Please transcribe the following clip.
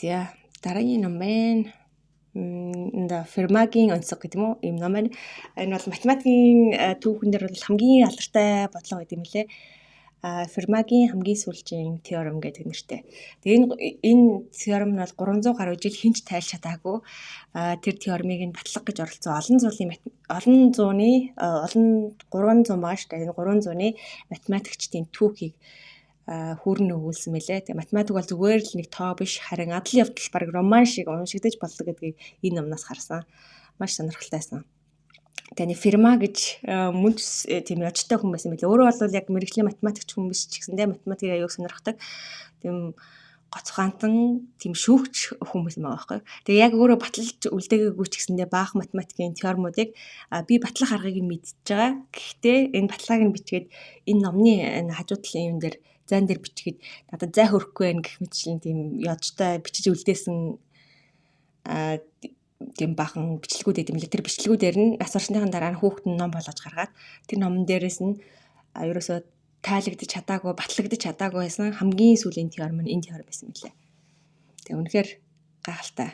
За, дараагийн ном байна. Энэ Фермагийн онцлог гэдэг юм уу? Ийм ном байна. Энэ бол математикийн түүхэн дээр бол хамгийн алдартай бодлого гэдэг юм лээ. Фермагийн хамгийн сүүлчийн теорем гэдэг нэртэй. Тэгээ энэ теорем нь бол 300 гаруй жил хэн ч тайлж чадаагүй. Тэр теоремыг нь батлах гэж оролцсон олон зууны олон зууны олон 300 байгаа шүү дээ. Энэ 300-ны математикчдын түүхийг хүүрнэ өгүүлсэн мэлээ. Тэгээ математик бол зүгээр л нэг тоо биш, харин адал явдал, баг роман шиг уншигдаж болдог гэдгийг энэ номноос харсан. Маш сонирхолтой байсан. Тэгээ нэг Ферма гэж мөн тийм ёжтой хүн байсан мэлээ. Өөрөө бол яг мэргэжлийн математикч хүн биш ч гэсэндээ математикийг аюуг сонирхдаг. Тийм гоц ухаантан, тийм шүүгч хүн байсан байгаа байхгүй. Тэгээ яг өөрөө баталж үлдээгээгүй ч гэсэндээ баах математикийн теоремуудыг би батлах аргыг нь мэдчихэж байгаа. Гэхдээ энэ баталгааг нь бичгээд энэ номны энэ хажуу талын юм дээр, зайн дээр бичгээд надад зай хөрөхгүй байх гэх мэтчлэн тийм ёжтой бичиж үлдээсэн тийм баахан бичлэгүүд байт юм лээ. Тэр бичлэгүүдээр нь нас орсныхан дараа нь хүүхэд нь ном болгож гаргаад, тэр номон дээрээс нь ерөөсөө тайлагдаж чадаагүй, батлагдаж чадаагүй байсан хамгийн сүүлийн теорем нь энэ теорем байсан мөлий. Тэгээ үнэхээр гайхалтай.